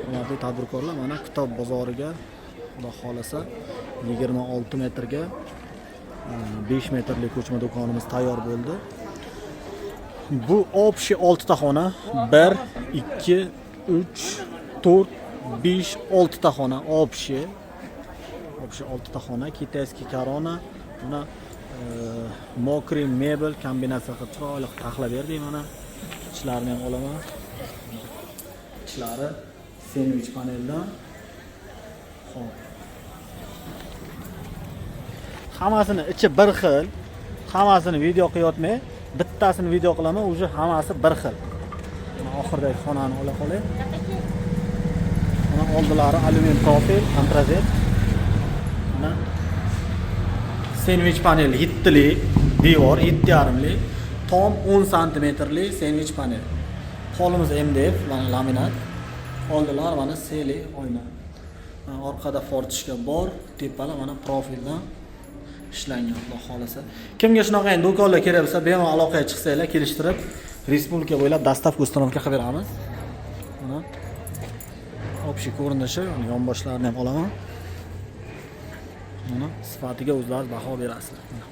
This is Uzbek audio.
Hurmatli tadbirkorlar, mana Kitob bozoriga, Xudo xohlasa, 26 metrga 5 metrli ko'chma do'konimiz tayyor bo'ldi. Bu общий 6 ta xona: 1, 2, 3, 4, 5, 6 ta xona общий. Общий 6 ta xona, китайский корона, mana мокрый mebel kombinatsiya qilib, chiroyli qilib taxlab berdik mana. Ichlarini ham olaman. Ichlari sendvich paneldan. Xo'p. Hammasini ichi bir xil. Hammasini video qilyapmay, bittasini video qilaman, уже hammasi bir xil. Mana oxiridagi xonani ola qolay. Mana oldilari alyumin profil, antrazit. Mana sendvich panel 7 li, devor 7,5 li, tom 10 santimetrli sendvich panel. Polimiz MDF, mana laminat. Oldilari mana seli oyna. Mana orqada форточка bor, tepalar mana profildan ishlangan, Xudo xohlasa. Kimga shunaqa endi do'konlar kerak bo'lsa, bemalol aloqaga chiqsanglar, kelishtirib, respublika bo'ylab доставка, установка qilib beramiz. Mana общий ko'rinishi, mana yonboshlarini ham olaman. Mana sifatiga o'zlari baho berasizlar. Mana.